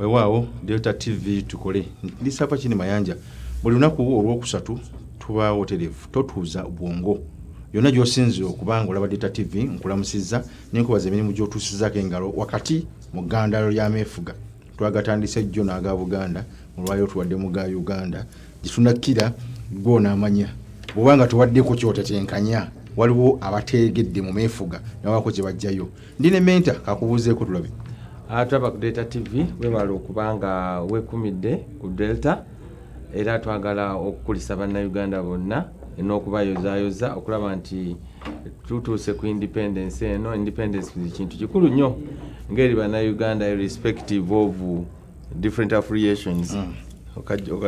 Weewaawo, Delta TV tukole. Ndi Saava Kini Mayanja. Buli lunaku olwokusatu tubaawo terevu, totuuza bwongo. Yonna gy'osinzira okuba nga olaba Delta TV, nkulamusizza nenkubaza emirimu gy'otuusizaako engalo wakati mu ggandalo ly'ameefuga. Twagatandise jjo n'aga Buganda, olwaleero tuwadde mu ga Uganda. Gyetunakkira gwe onaamanya. Bw'oba nga towaddeko kyotetenkanya, waliwo abateegedde mu meefuga nawaako kye bajjayo. Ndi ne mentor, kakubuuzeeko tulabe. Tulaba ku Delta TV. Webala okuba nga wekumidde ku Delta, era twagala okukulisa Bannayuganda bonna n'okubayozaayoza okulaba nti tutuuse ku independence eno. Independence kintu kikulu nnyo ngeri Bannayuganda, irrespective of different affiliations.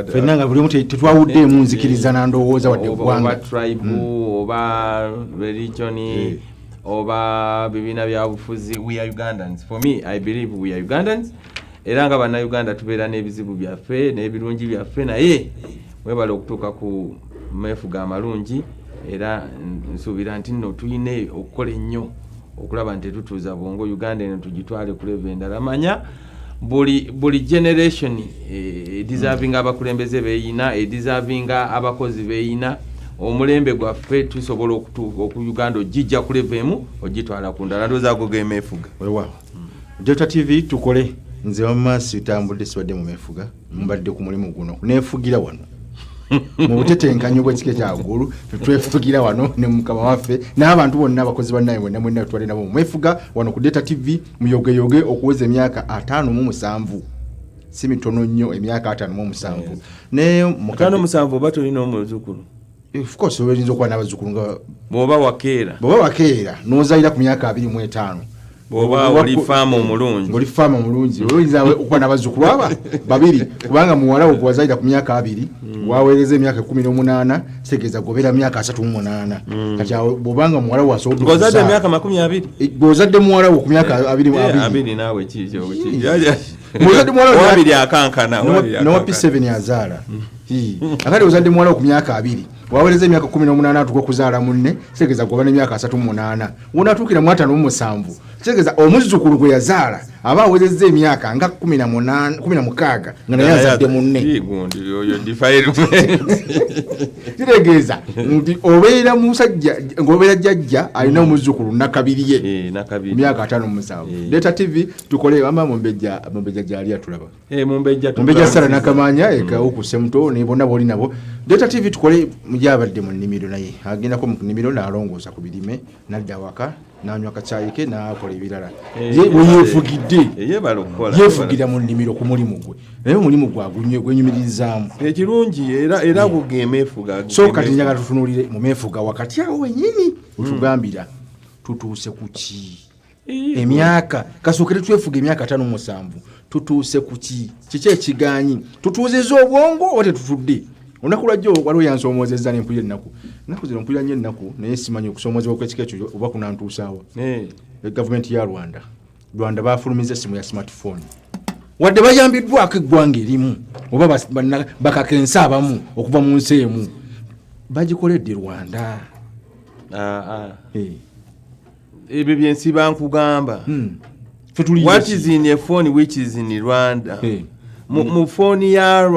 Ffenna nga buli omu tetwawuddeemu nzikiriza na ndowooza wadde oba eggwanga, tribe oba religion oba bibiina bya bufuzi, we are Ugandans. For me, I believe we are Ugandans, era nga Bannayuganda tubeera n'ebizibu byaffe n'ebirungi byaffe, naye webala okutuuka ku meefuga amalungi. Era nsuubira nti nno tulina okukola ennyo okulaba nti tetutuuza bwongo, Uganda eno tugitwale ku level endala. Manya buli generation edeservinga abakulembeze beeyina, edeservinga abakozi beeyina. Omulembe gwaffe tusobola okutuuka oku Uganda ogijja ku level emu ogitwala ku ndala. Ndowooza ago gemeefuga. Weewaawo, Delta TV tukole. Nze wamma sitambudde, sibadde mu meefuga, mbadde ku mulimu guno, neefugira wano mu butetenkanyo bw'ekika ekyawaggulu. Tetwefugira wano ne mukama waffe n'abantu bonna, abakozi bannaye bonna mwenna tutwale nabo mwefuga wano ku Delta TV muyogeyoge okuweza emyaka 57. Si mitono nnyo emyaka 57 ne 57 oba tolina omuzukulu. Of course, oyinza okuba n'abazzukulu nga bw'oba wakeera. Bw'oba wakeera n'ozalira ku myaka 25. Bw'oba oli farmer omulungi. Ng'oli farmer omulungi, oyinza okuba n'abazzukulu aba babiri, kubanga muwala wo gwewazalira ku myaka 20 waweereza emyaka 18, kitegeeza gobera myaka 38. Kati awo bw'obanga muwala wo asobodde ng'ozadde okuzaala- emyaka 20. Bw'ozadde muwala wo ku myaka 20 abiri naawe kikyo. Ng'ozadde muwala wo wabiri akankana, wabiri nowa akankana. P7 azaala. Hii. Akati ozadde muwala wo ku myaka 20, waweereza emyaka 18, atuuka okuzaala munne, kitegeeza gwoba n'emyaka 38. Wonatuukira mu 57, kitegeeza omuzzukulu gwe yazaala aba awezezza emyaka nga 18, 16, nga naye azadde munne. Ii, gundi oyo defilement. Kitegeeza nti obeera musajja ng'obeera jjajja alina omuzzukulu nakabiriye nakabiri. Ku myaka 57. Delta TV tukole. Ama Mumbejja, Mumbejja gyali atulaba. Mumbejja. Mumbejja Sara Nakamanya ekawo ku Semuto ne bonna boli nabo. Delta TV tukole. Mujabadde mu nnimiro, naye agendako mu nnimiro n'alongoosa ku birime, n'adda awaka n'anywa kacaayi ke n'akola ebirala. Ye bwe yeefugidde. Yebala okukola. Yeefugira mu nnimiro ku mulimu gwe, naye omulimu gwe agunywe gwenyumiririzaamu. Ekirungi era ago gemeefuga. So kati njagala tutunuulire mu meefuga wakati awo wennyini, wetugambira tutuuse ku ki. Emyaka kasookere twefuga emyaka 57, tutuuse ku ki? Kiki ekiganyi? Tutuuzizza obwongo oba tetutudde? Olunaku lwajjo waliwo yansomoozezza nempulira ennaku. Ennaku zino mpulira nnyo ennaku, naye simanyi okusomoozebwa kwekika ekyo oba kunantuusaawa. Gavumenti ya Rwanda, Rwanda bafulumiza essimu ya smartphone, wadde bayambiddwako eggwanga erimu oba bakakensa abamu okuva mu nsi emu, bagikoledde Rwanda. Ebyo byensiba nkugamba. Ffe tuli What is in a phone which is in Rwanda? Mu phone ya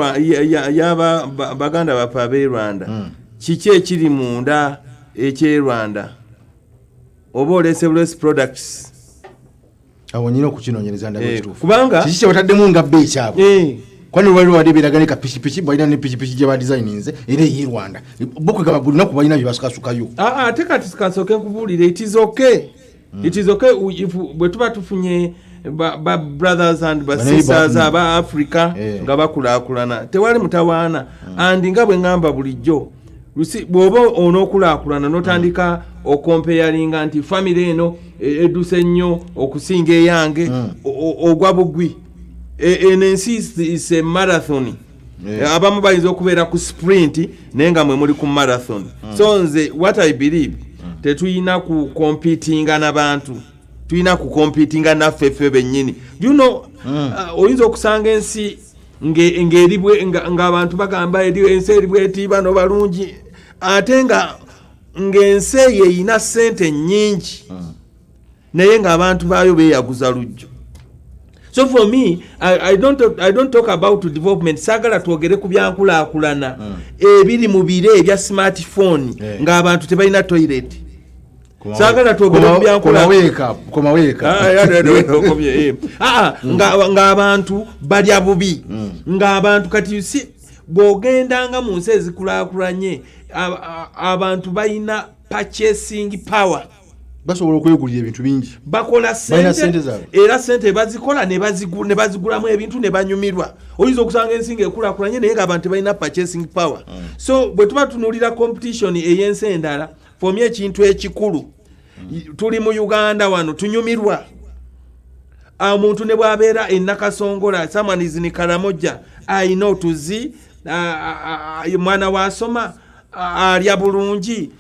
baganda baffe ab'e Rwanda, kiki ekiri munda eky'e Rwanda, oba olese bulesi products? Awo nyina okukinoonyereza ndaga ekituufu. Kubanga kiki kyebataddemu nga bba ekyabwe? Kwani lwali lwadde beeraga ne kapikipiki, balina ne pikipiki gye badesigninze era ey'i Rwanda. Bo kwegamba buli lunaku balina bye basukasukayo. Ah, ah, ate kati kansooke nkubuulire, it is okay, it is okay if bwe tuba tufunye ba brothers and ba Ba neighbor, sisters aba Africa nga bakulaakulana, tewali mutawaana. And nga bwe ŋŋamba bulijjo, lusi bw'oba onookulaakulana n'otandika ocomparinga nti family eno edduse nnyo okusinga eyange, ogwa bugwi. Eno ensi is a marathon. Abamu bayinza okubeera ku sprint, naye nga mwe muli ku marathon. So nze what I believe, tetulina ku competinga n'abantu, tulina ku competinga naffe ffe bennyini. Oyinza okusanga ensi ng'eri ng'abantu bagamba eri ensi eri bweti, bano balungi, ate nga ng'ensi eyo erina ssente nnyingi, naye ng'abantu baayo beeyaguza lujjo. So for me, I don't talk about development. Saagala twogere ku byankulaakulana ebiri mu bire ebya smartphone ng'abantu tebalina toilet. Saagala twogere ku byankulaakulana. Komaweeka. Ah, ya, okomye, eh. Ah, ah, ng'abantu balya bubi, ng'abantu kati, you see, bw'ogendanga mu nsi ezikulaakulanye, abantu balina purchasing power. Basobola okwegulira ebintu bingi. Bakola. Balina sente. Sente zaabwe. Era sente bazikola ne bazigulamu ebintu ne banyumirwa. Oyinza okusanga ensi ng'ekulaakulanye naye ng'abantu tebalina purchasing power. So bwe tuba tunuulira competition ey'ensi endala, for me ekintu ekikulu, tuli mu Uganda wano tunyumirwa. Omuntu ne bw'abeera e Nakasongola, someone is in Karamoja, ayina otuzi, mwana wasoma, alya bulungi.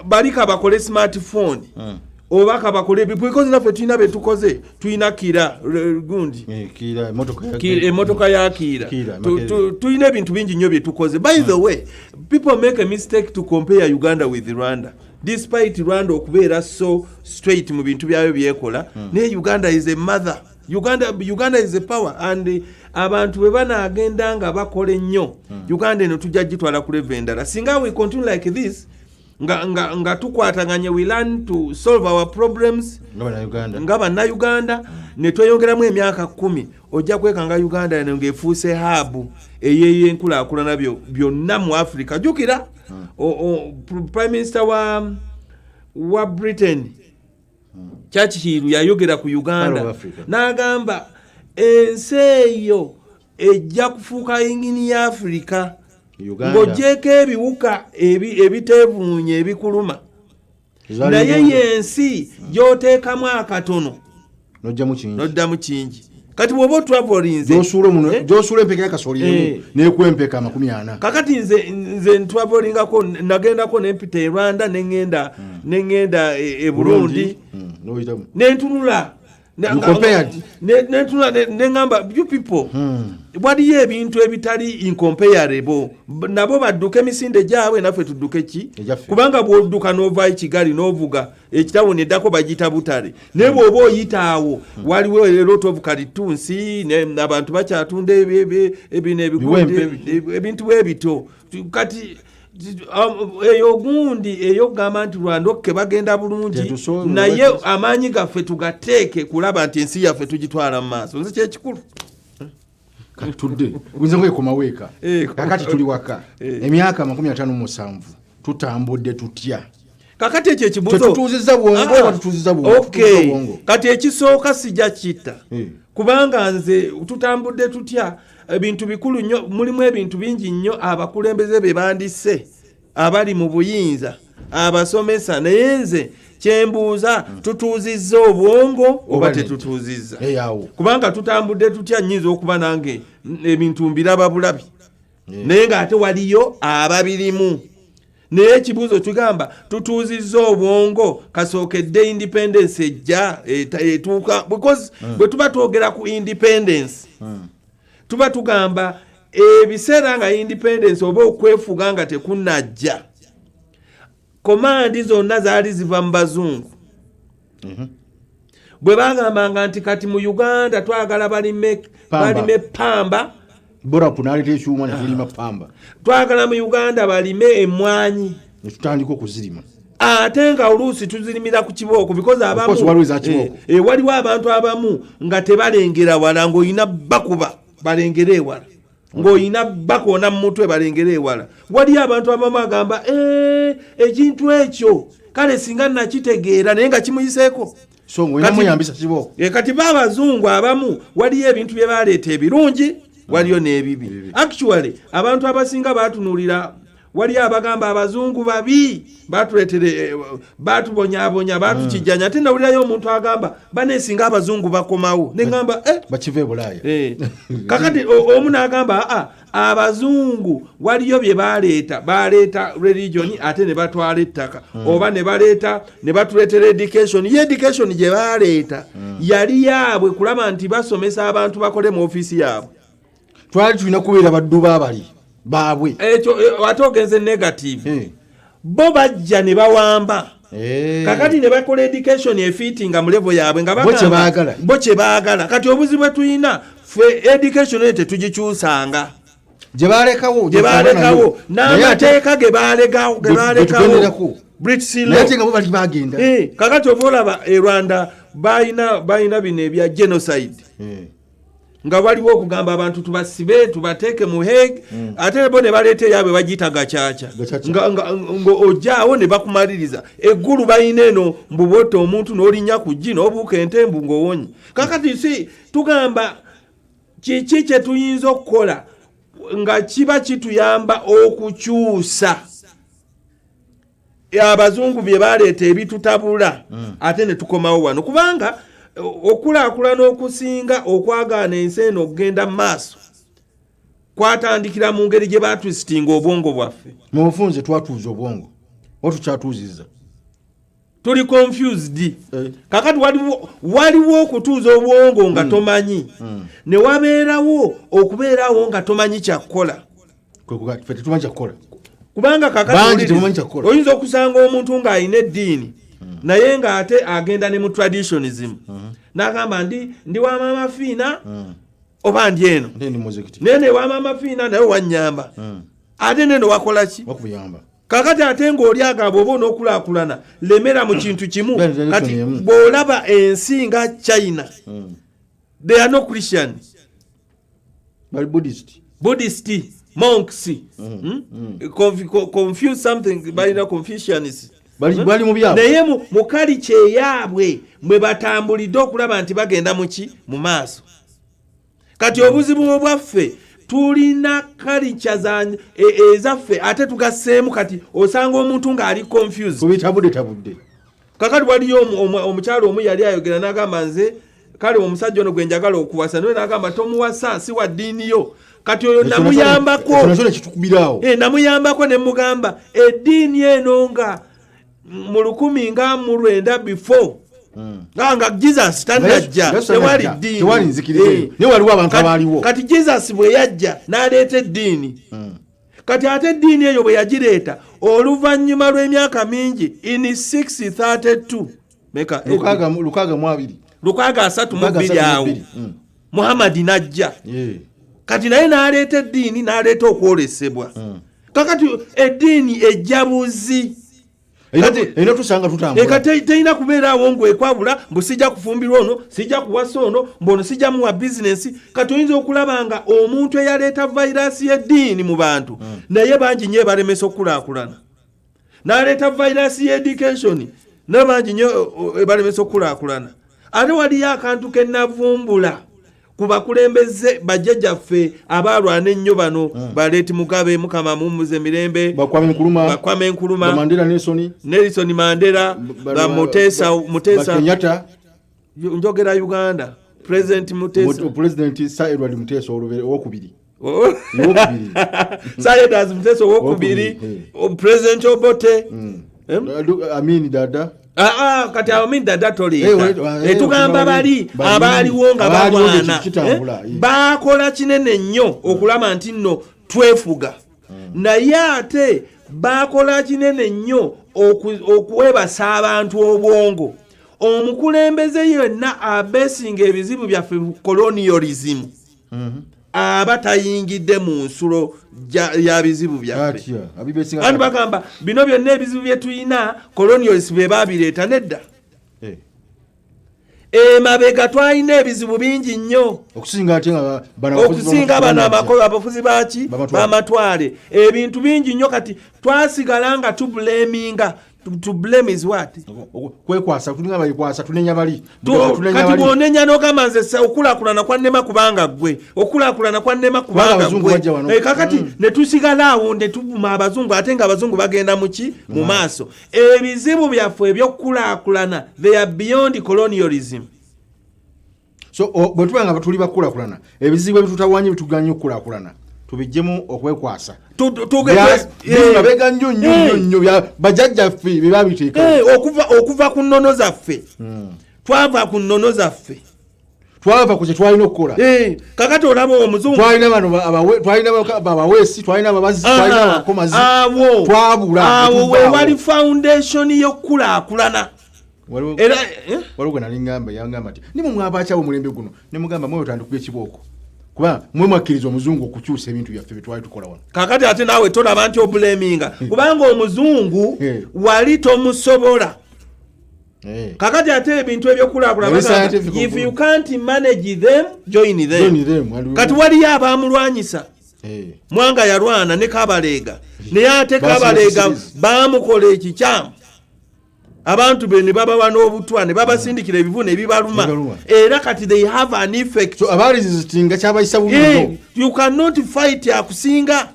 Bali kabakole smartphone oba kabakole, because naffe tulina betukoze, tulina Kiira gundi. Eh, Kiira, emotoka Emotoka ya Kiira. Kiira, Makerere. Tulina ebintu bingi nnyo byetukoze. By the way, people make a mistake to compare Uganda with Rwanda, despite Rwanda okubeera so straight mu bintu byayo byekola, naye Uganda is a mother. Uganda is a power, and abantu bwe banaagenda nga bakola ennyo, Uganda eno tujja gitwala ku level endala. Singa we continue like this, nga tukwataganye, we learn to solve our problems nga Bannayuganda. Nga Bannayuganda, ne tweyongeramu emyaka 10, ojja kwekanga Uganda eno ng'efuuse hub ey'enkulaakulana byonna mu Africa. Jjukira Prime Minister wa Britain, Churchill, yayogera ku Uganda Part of Africa. n'agamba ensi eyo ejja kufuuka yingini ya Africa. Uganda. Ng'oggyeko ebiwuka ebiteevuunya ebikuluma, Ezaali naye ndongo. yensi gy'oteekamu akatono Nojjamu kingi. Noddamu kingi. Kati bw'oba otravelinze Gy'osuula omuno, Eh? gy'osuula empeka y'akasooli emu n'ekuwa empeka 40. Kakati nze ntravelingako, nagendako nempita e Rwanda, neŋŋenda e Burundi. N'oyitamu. Nentunula. You compared? Nentunula neŋŋamba, you people, waliyo ebintu ebitali incomparable. Nabo badduka emisinde gyabwe, naffe tudduke ki? Egyaffe. Kubanga bw'odduka n'ova e Kigali n'ovuga ekitawuni eddako bagiyita Butare, naye bw'oba oyita awo waliwo a lot of cartoons, abantu bakyatunda ebino ebigundi, Biwempe. ebintu bwe bityo. Kati eyo gundi eyokugamba nti Rwanda okay bagenda bulungi, naye amaanyi gaffe tugateeke kulaba nti ensi yaffe tugitwala mu maaso. Nze kyekikulu. Kati tudde nze ngwekomawo eka. Kakati tuli waka. Emyaka 57 tutambudde tutya? Kakati ekyo ekibuuzo Tetutuuzizza bwongo Ah, oba tutuuzizza bwongo? Okay. Tutuuzizza bwongo. Kati ekisooka sijja kitta, kubanga nze tutambudde tutya, ebintu bikulu nnyo, mulimu ebintu bingi nnyo abakulembeze be bandisse abali mu buyinza, abasomesa. Naye nze kyembuuza, tutuuzizza obwongo oba Oba nedda? tetutuuzizza? Awo. Kubanga tutambudde tutya, nyinza okuba nange ebintu mbiraba bulabi, naye ng'ate waliyo ababirimu. Naye ekibuuzo tugamba tutuuzizza obwongo kasookedde independence ejja etuuka, because bwe tuba twogera ku independence, tuba tugamba ebiseera nga independence oba okwefuga nga tekunnajja, command zonna zaali ziva mu bazungu. Bwe bagambanga nti kati mu Uganda twagala balime Pamba. balime pamba, Borapu n'aleeta ekyuma ne tulima pamba. Twagala mu Uganda balime emwanyi, Ne tutandika okuzirima. Ate nga oluusi tuzirimira ku kibooko, because abamu Of course, waliwo eza kibooko. Waliwo abantu abamu nga tebalengera wala, ng'olina bakuba balengere ewala, ng'olina bakoona mu mutwe balengere ewala. Waliyo abantu abamu agamba, "Eh, ekintu ekyo kale singa nakitegeera," naye nga kimuyiseeko. So ng'olina muyambisa kibooko. Kati ba abazungu abamu waliyo ebintu bye baleeta ebirungi, waliyo n'ebibi. Actually abantu abasinga batunuulira, waliyo abagamba abazungu babi, batuleetere batubonyaabonya, batukijjanya. Ate nawulirayo omuntu agamba baneesinga abazungu bakomawo, neŋŋamba eh, Bakiva e Bulaaya. Kakati omu n'agamba, aa, abazungu waliyo bye baleeta, baleeta religion ate ne batwala ettaka, oba ne baleeta ne batuleetera education. Ye education gye baleeta yali yaabwe kulaba nti basomesa abantu bakole mu ofiisi yaabwe. Twali tulina kubeera baddu baabali baabwe. Ekyo ate ogenze negative. Eh. Bo bajja ne bawamba. Kakati ne bakola education efiitinga mu level yaabwe nga Bo kye bagamba- baagala. bo kye baagala. Kati obuzibu bwe tulina ffe, education eyo tetugikyusanga. Gye balekawo. Gye balekawo n'amateeka ge balekawo, ge Ge- balekawo. Tugenderako. British Naye law. ate nga bo bali bagenda. Kakati oba olaba e Rwanda balina bino ebya genocide, nga waliwo okugamba abantu tubasibe, tubateeke mu Hague, ate bo ne baleeta eyaabwe bagiyita gacaca. Gacaca. Nga ojjaawo ne bakumaliriza eggulu. Balina eno mbu bwotta omuntu n'olinnya ku ggi n'obuuka entembu ng'owonye. Kakati si tugamba kiki kye tuyinza okukola nga kiba kituyamba okukyusa abazungu bye baleeta ebitutabula, ate ne tukomawo wano, kubanga okulaakulana okusinga okwagaana ensi eno okugenda mu maaso kwatandikira mu ngeri gye batwisitinga obwongo bwaffe. Mu bufunze twatuuza obwongo oba tukyatuuziza? Tuli confused. Kakati waliwo okutuuza obwongo nga tomanyi, ne wabeerawo okubeerawo nga tomanyi kyakukola. Ffe tetumanyi kyakukola. Kubanga kakati Bangi owuliriza, tebamanyi kyakukola. Oyinza okusanga omuntu ng'alina eddiini, naye ng'ate agenda ne mu traditionism, n'agamba ndi wa Maama Fiina oba ndi eno. Nte ndi muzikiti. Naye ne wa Maama Fiina naye wanyamba, ate neno wakola ki? Bakuyamba. Kakati ate ng'oli agamba oba onookulaakulana, lemera mu kintu kimu. Direction Kati emu. bw'olaba ensi nga China, they are no Christian. Bali Buddhist. Buddhist monks. Confuse something, balina Confucianism. Bali mu byabwe. Naye mu kalica eyaabwe mwe batambulidde okulaba nti bagenda muki mu maaso. Kati obuzibu obwaffe, tulina kalica ezaffe ate tugasseemu. Kati osanga omuntu ng'ali confused. Tubitabudde tabudde. Kakati waliyo omukyalo omu yali ayogera n'agamba, nze kale omusajja ono gwe njagala okuwasa, naye n'agamba tomuwasa, si wa ddiini yo. Kati oyo namuyambako. Ekyo nakyo nekitukubiraawo. Namuyambako ne mugamba eddiini eno nga mu 1900 before nga Jesus tannajja, Nga Yesu tewali tannajja, ddiini. tewali nzikiriza eyo. Naye waliwo abantu abaaliwo. Kati Jesus bwe yajja n'aleeta eddiini. Kati ate eddiini eyo bwe yagireeta oluvannyuma lw'emyaka mingi, in 632 meka? 62. 632 awo. 632. Muhammadi n'ajja. Kati naye n'aleeta eddiini, n'aleeta okwolesebwa. Kakati eddiini ejja buzi. Erina tusanga tutambula. Eka terina kubeeraawo ng'ekwabula mbu sijja kufumbirwa ono, sijja kuwasa ono, mbu ono sijja muwa bizinensi. Kati oyinza okulaba nga omuntu eyaleeta vayirasi y'eddiini mu bantu, naye bangi nnyo ebalemesa okukulaakulana. N'aleeta vayirasi y'education, naye bangi nnyo ebalemesa okukulaakulana. Ate waliyo akantu ke navumbula ku bakulembeze bajjajjaffe abaalwana ennyo bano, baleeti Mugabe, Mukama mumuze mirembe, Bakwame Nkrumah. Bakwame Nkrumah, Mandela, Nelson. Nelson Mandela, ba Mutesa, Mutesa. Kenyatta. Njogera Uganda, President Mutesa. President Sir Edward Mutesa owokubiri. Owokubiri. Sir Edward Mutesa owokubiri. Owokubiri. President Obote. Amin Dada. Ah, ah, kati Amin Dada toleeta. Tugamba bali bali, abaaliwo nga abaaliwo balwana. ng'ekintu kitambula, Baakola kinene nnyo okulaba nti nno twefuga, naye ate baakola kinene nnyo okwebasa abantu obwongo. Omukulembeze yenna abesinga ebizibu byaffe colonialism aba tayingidde mu nsulo ya bizibu byaffe. Atya abibesinga? Anti bagamba bino byonna ebizibu bye tulina colonialism bye babireeta. Nedda. Emabega twalina ebizibu bingi nnyo. Okusinga ate nga bano abafuzi okusinga bano abafuzi baki? Bamatwale. Bamatwale. Ebintu bingi nnyo. Kati twasigala nga tublaminga. To blame is what? Kwekwasa, tulinga bayikwasa, tunenya bali. Tunenya Kati bali. Bw'onenya n'ogamba nze okulaakulana kwannema kubanga ggwe, okulaakulana kwannema kubanga abazungu ggwe. bajja wano. Kakati ne tusigala awo ne tuvuma abazungu, ate nga abazungu bagenda muki? Mu maaso. Ebizibu byaffe ebyokukulaakulana, they are beyond colonialism. So bwe tuba nga tuli bakulaakulana, ebizibu ebitutawanya ebituganya okukulaakulana tubijjemu okwekwasa. Mabega nnyo nnyo nnyo nnyo bajjajjaffe bye babiteeka. Okuva ku nnono zaffe, twava ku nnono zaffe. Twava ku kye twalina okukola. Kakati olaba omuzungu, Twalina bano twalina abaweesi, twalina ababazi, twalina abakomazi. Awo Twabula, awo netuvaawo. Wewali foundation y'okukulaakulana. Era Waliwo gwe nali ngamba, yangamba nti nimwe mwabakyawo omulembe guno. Nemugamba, mwe otandikuba ekibooko, kuba mwe mwakkiriza omuzungu okukyusa ebintu byaffe bye twali tukola wano. Kakati ate naawe tolaba nti oblaminga, kubanga omuzungu wali tomusobola. Kakati ate ebintu ebyokulaakulana, Naye scientific if you can't manage them, join them. Join them, and Kati waliyo abamulwanyisa. Mwanga yalwana ne Kabaleega, naye ate Basiba Kabaleega kisirizi. bamukola ekikyamu, abantu be ne babawa n'obutwa, ne babasindikira ebivu ne bibaluma. Bibaluma. Era kati they have an effect. So abaresistinga kyabayisa bubi nnyo. You cannot fight akusinga.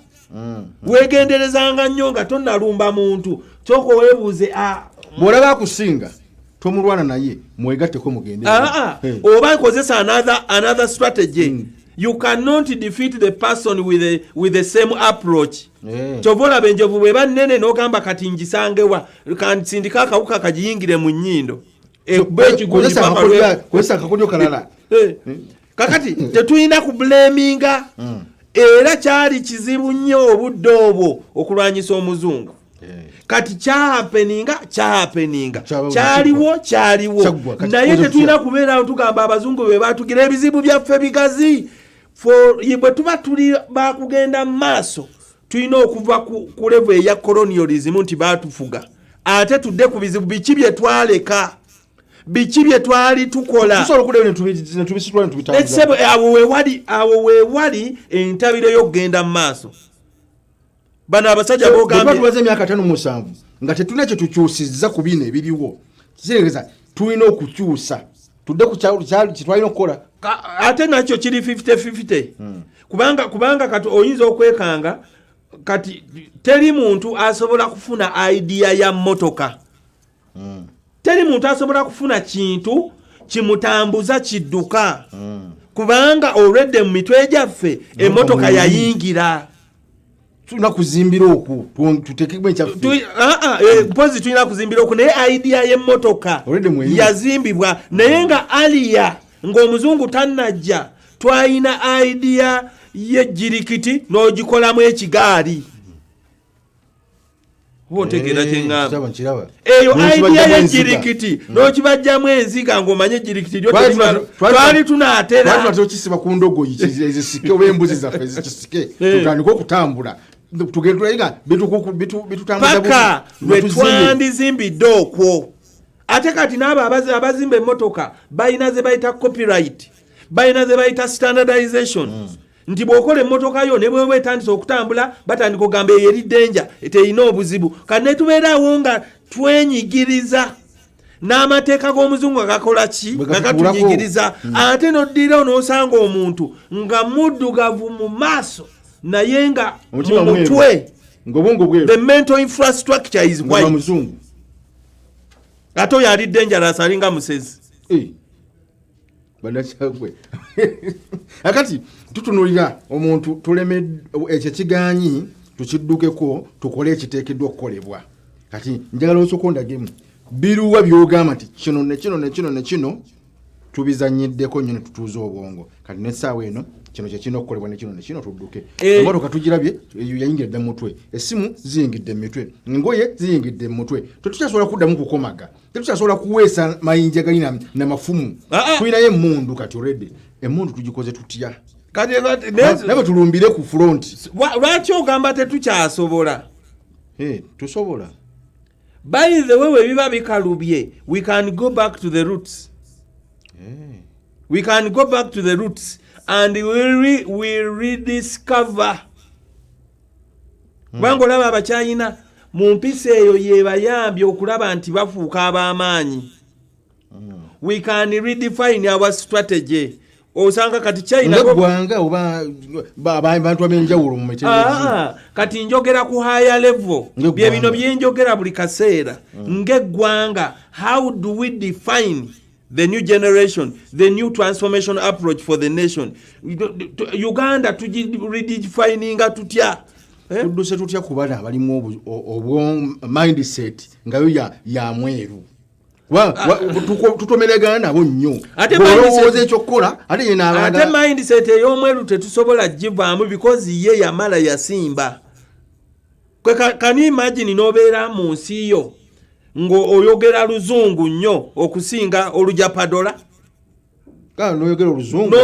Wegenderezanga nnyo nga tonnalumba muntu, kyoko weebuuze, ah, Bw'olaba akusinga, tomulwana naye, mwegatteko mugende. Oba nkozesa another strategy. You cannot defeat the person with the same approach. Kyova olaba enjovu bweba nnene, n'ogamba kati ngisangewa, kansindika akawuka kagiyingire mu nnyindo, ekuba ekigundi Kozesa paka kozesa akakodyo kalala. Kakati tetulina kublaminga. Era kyali kizibu nnyo obudde obwo okulwanyisa omuzungu. Kati kyahappeninga, kyahappeninga. Kyaliwo, kyaliwo. Kyaggwa, kati Naye tukoze tetulina tutya? kubeerawo tugamba abazungu be batugira ebizibu byaffe bigazi. Bwe tuba tuli bakugenda mu maaso, tulina okuva ku level eya colonialism nti batufuga, ate tudde ku bizibu biki bye twaleka, biki bye twali tukola. Tusobola okuddayo ne tubisitula ne tubitambuza. Ssebo, awo weewali entabiro y'okugenda mu maaso. Bano abasajja Bwe tuba bogambye tumaze emyaka 57 nga tetulina kye tukyusizza ku bino ebiriwo, kitegeeza tulina okukyusa, tudde ku kye twalina okukola. Ate nakyo kiri 50-50, kubanga kati oyinza okwekanga kati teri muntu asobola kufuna idea ya mmotoka, teri muntu asobola kufuna kintu kimutambuza kidduka, kubanga olwedde mu mitwe gyaffe emmotoka mweri. yayingira. Tulina kuzimbira okwo, tuteekemu ekyaffe. Mpozi tulina kuzimbira okwo, naye idea y'emmotoka Already mweri. yazimbibwa, naye nga aliya ng'omuzungu tannajja twalina idea y'ejjirikiti n'ogikolamu ekigaali. Oba otegeera kyeŋŋamba? Kiraba, nkiraba. Eyo N'okibajjamu idea enziga. y'ejjirikiti n'okibajjamu enziga, ng'omanye ejjirikiti lyo Twali twali tunaatera Twali tunatera okisiba ku ndogoyi ezisike oba embuzi zaffe ezikisike, tutandike okutambula, tugende tulabe nga bitutambuza paka bubi, lwe nga tuzimbye. Twandizimbidde okwo. Ate kati n'abo abazimba emmotoka balina ze bayita copyright, balina ze bayita standardization, nti bw'okola emmotoka yo ne bweba etandise okutambula, batandika okugamba eyo eri danger, terina obuzibu. Kati ne tubeeraawo nga twenyigiriza n'amateeka g'omuzungu agakola ki? Bwe Nga gatutuulako. gatunyigiriza. Ate n'oddirawo n'osanga omuntu nga muddugavu mu maaso, naye nga mu Omutima mweru. mutwe, Ng'obwongo bweru. the mental infrastructure is Nga white. muzungu. Ate oyo ali dangerous, alinga musezi. Bannakyagwe, akati tutunulira omuntu tuleme ekyo ekiganyi, tukiddukeko, tukole ekiteekeddwa okukolebwa. Kati njagala osooka ondagemu biruwa byogamba nti kino ne kino ne kino ne kino tubizanyiddeko nnyo ne tutuuza obwongo, kati n'essaawa eno kino kyekirina okukolebwa ne kino ne kino, tudduke. Emotoka tugirabye, eyo yayingidde mu mutwe, essimu ziyingidde mu mitwe, engoye ziyingidde mu mutwe. Tetukyasobola kuddamu kukomaga, tetukyasobola kuweesa mayinja galina namafumu. Tulinayo emmundu kati already, emmundu tugikoze tutya? Kati Nabe tulumbire ku front. Lwaki ogamba tetukyasobola? Tusobola. By the way, we biba bikalubye, we can go back to the roots. We can go back to the roots and we rediscover, kubanga olaba abakyayina mu mpisa eyo yebayambye okulaba nti bafuuka ab'amaanyi. We can redefine our strategy. Osanga kati China Ngaeggwanga oba abantu ab'enjawulo mu mitendera? Ah, kati njogera ku higher level. Ng'eggwanga. Bye bino byenjogera buli kaseera ng'eggwanga. How do we define the new generation, the new transformation approach for the nation? Uganda tugiredefininga tutya? Eh? Tudduse tutya ku bana abalimu mindset nga yo ya mweru? Tutomeregana nabo nnyo. Olowooza ekyokukola ate ye ate mindset ey'omweru tetusobola givaamu because ye yamala yasimba. Can you imagine n'obeera mu nsi yo ng'oyogera luzungu nnyo okusinga olujapadola? Noyogera oluzungu,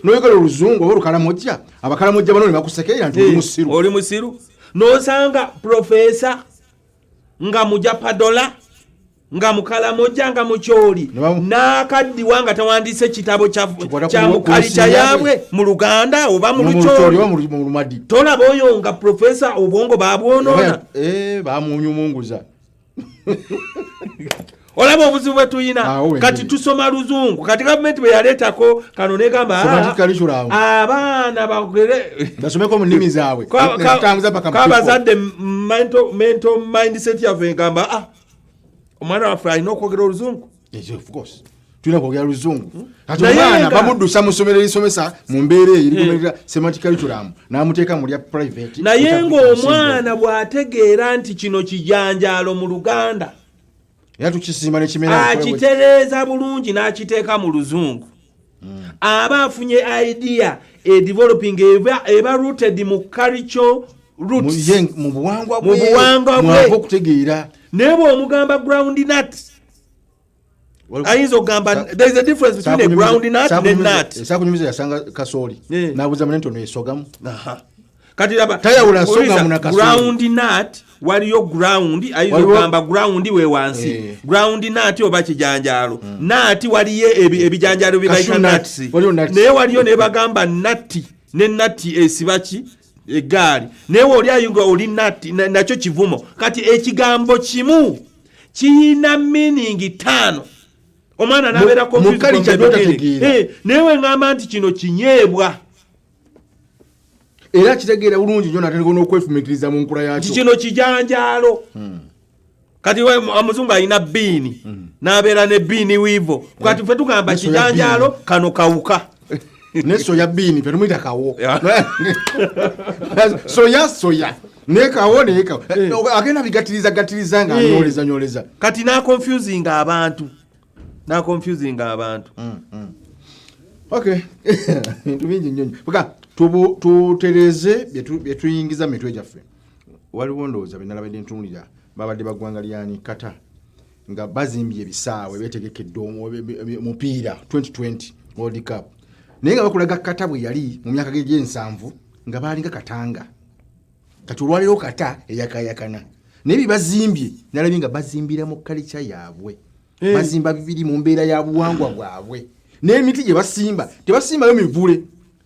noyogera oluzungu oba olukalamojja, abakalamojja bano ne bakusekerera nti oli musiru. Oli musiru. N'osanga profesa nga mujapadola, nga mukalamojja, nga mukyoli, n'akaddiwa nga tawandiise kitabo kya muculture yaabwe mu Luganda oba mu Lukyoli. Tolaba oyo nga profesa obwongo babwonoona? Eh, bamunyumunguza. Olaba obuzibu bwe tuyina? Kati tusoma luzungu. Kati gavumenti bwe yaleetako kano negamba abaana bagere basomeko mu nnimi zaabwe. Kabazadde mental mindset yaffe egamba, ah, omwana waffe alina okwogera oluzungu. Tulina kwogera luzungu. Hmm? Kati omwana bamuddusa mu ssomero erisomesa mu mbeera eyo erigoberera semantic curriculum, n'amuteeka mu lya private. Naye ng'omwana bw'ategeera nti kino kijanjaalo mu Luganda, era tukisimba nekimera, akitereeza bulungi n'akiteeka mu luzungu. Aba afunye idea edeveloping eba rooted mu culture roots, mu buwangwa bwe okutegeera. Naye bw'omugamba ground nut, ayinza okugamba there is a difference between a ground nut ne nut. Esakunyumiza yasanga kasooli nabuuza mune nti ono esogamu. Kati laba, tayawula sogamu na kasooli. Ground nut, waliyo ground, ayinza okugamba ground we wansi, ground nut oba kijanjaalo. Nut, waliyo ebijanjaalo bye bayita nuts, naye waliyo ne bagamba nut ne nut esiba ki eggaali, naye oli ayinga oli nut nakyo kivumo. Kati ekigambo kimu kiyina meaning ttaano, omwana nabeera, naye weŋŋamba nti kino kinyeebwa, era kitegeera bulungi nyo, natandika n'okwefumikiriza mu nkula yakyo. Kino kijanjaalo. Kati omuzungu alina bean, n'abeera ne bean weevil. Kati fe tugamba kijanjaalo, kano kawuka. Ne soya bean fe tumuyita kawo. Soya soya naye kawo, naye kawo eh. Agenda bigatiriza gatiriza nga anyoleza nyoleza. Kati naconfusinga abantu, naconfusinga abantu. Okay, bintu bingi nnyo. Buka tutereze byetuyingiza mu mitwe gyaffe. Waliwo ndowooza benalabadde ntunulira, babadde baggwanga lyani kata nga bazimbye ebisaawe, betegekedde omupiira 2020 World Cup, naye nga bakulaga kata bwe yali mu myaka gy'ensanvu nga baalinga katanga. Kati olwaleero kata eyakayakana, naye byebazimbye nalabye nga bazimbira mu culture yaabwe. Bazimba bibiri mu mbeera ya buwangwa bwabwe, n'emiti gye basimba tebasimbayo mivule,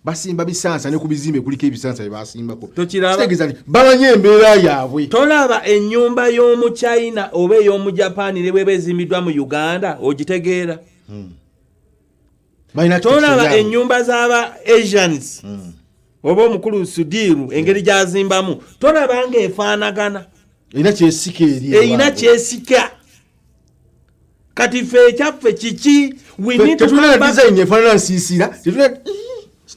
basimba bisansa, ne ku bizimbe kuliko ebisansa bye basimbako. Kitegeeza nti bamanyi embeera yaabwe. Tolaba ennyumba y'omuchina oba ey'omujapaani ne bweba ezimbiddwa mu Uganda ogitegeera? Tolaba ennyumba z'aba Asians oba omukulu Sudiiru engeri gy'azimbamu, tolaba ng'efaanagana? Erina kyesika eri. Erina kyesika. Kati ffe ekyaffe kiki? Efaanana nsiisira.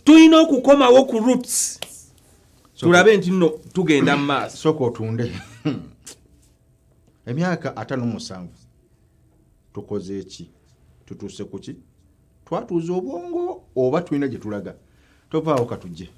Tulina okukomawo ku roots, tulabe nti nno tugenda mu maaso. Sooka otunde. Emyaka 57 tukoze eki? Tutuuse kuki? Twatuuza obwongo oba tulina gye tulaga? Tovaawo, katujje.